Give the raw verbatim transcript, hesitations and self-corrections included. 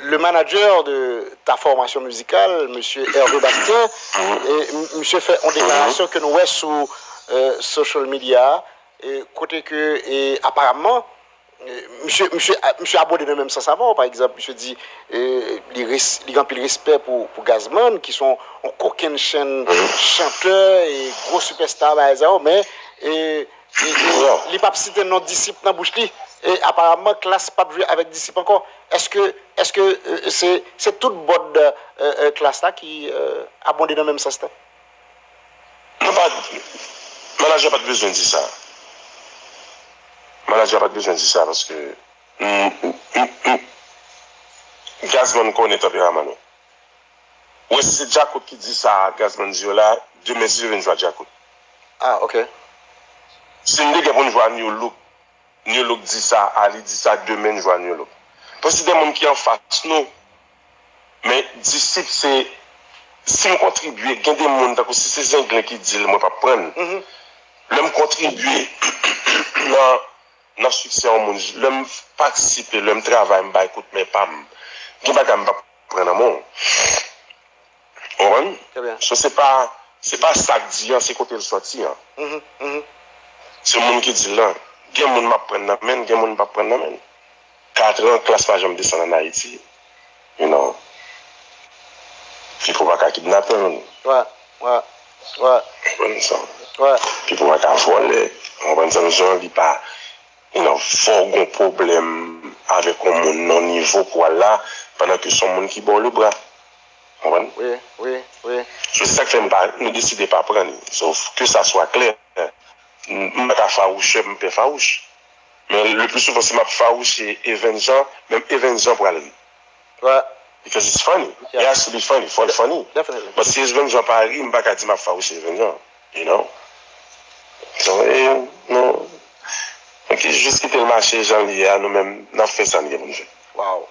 Le manager de ta formation musicale, Monsieur Hervé Bastien, e, m- misye fè yon deklarasyon ke nou wè sou euh, social media, e, kote ke e, aparamman e, misye, misye, misye abonde nan menm sans avè w. Pa egzanp, misye di e, li, res, li gen anpil respè pou, pou Gazman, ki se yon kokennchenn chantè e gwo sipèsta bagay sa yo, men e, e, e, li p ap site non Disip nan bouch li. E aparamman, Klass p ap jwe avèk Disip ankò. Èske, èske e, se, se tout bòd e, e, Klass la ki e, abonde nan menm sans lan? Non, pa, manager pa t bezwen di sa. Manager pa t bezwen di sa paske mm, mm, mm, mm. Gazman konnen tanperaman nou. Ou wè, si se Djakout ki di sa Gazman di yo la, demen si Dieu veut n jwe a Djakout. Ah, ok. Si n te gen pou n jwe a New Look, New Look di sa, Ali di sa, demen n jwe a New Look. Paske se de moun ki anfas nou. Men Disip se, si m kontribye, gen de moun tankou si se Zenglen ki di l, mwen p ap pran l. Lè m kontribye nan nan siksè yon moun, lè m patisipe, lè m travay, m bay kout men pa m, gen bagay m p ap pran nan men w. Ou konprann? So se pa, se pa sa k di an, se kote l sòti an. Se moun ki di l lan. Gen moun m ap pran nan men l, gen moun m p ap pran nan men l. Katran, Klass pa janm desann ann Ayiti. You know, Pipo pa ka kidnape moun. Ou konprann sa? Pipo pa ka vòlè. Ou konprann sa m di w? Li pa, you know, fò w gon pwoblèm avèk yon moun nan nivo pou al la, pandan ke se yon moun ki ba w lebra. Ou konprann? Wi, wi, wi. So se sa k fè m pa, nou deside pa pran li. So, ke sa swa klè, m pa ka fawouchè, m pè fawouch. Men le plus souvent, si m ap fawouche Evens Jean, menm Evens Jean pral ri. Right. Because it's funny. It has to be funny. Fò l funny. Definitely. But si Evens Jean pa ri, m pa ka di m ap fawouche Evens Jean. You know? So, e, nou, nou ki jis kite l mache jan l ye a, nou menm, n ap fè sa n gen pou n fè. Wow.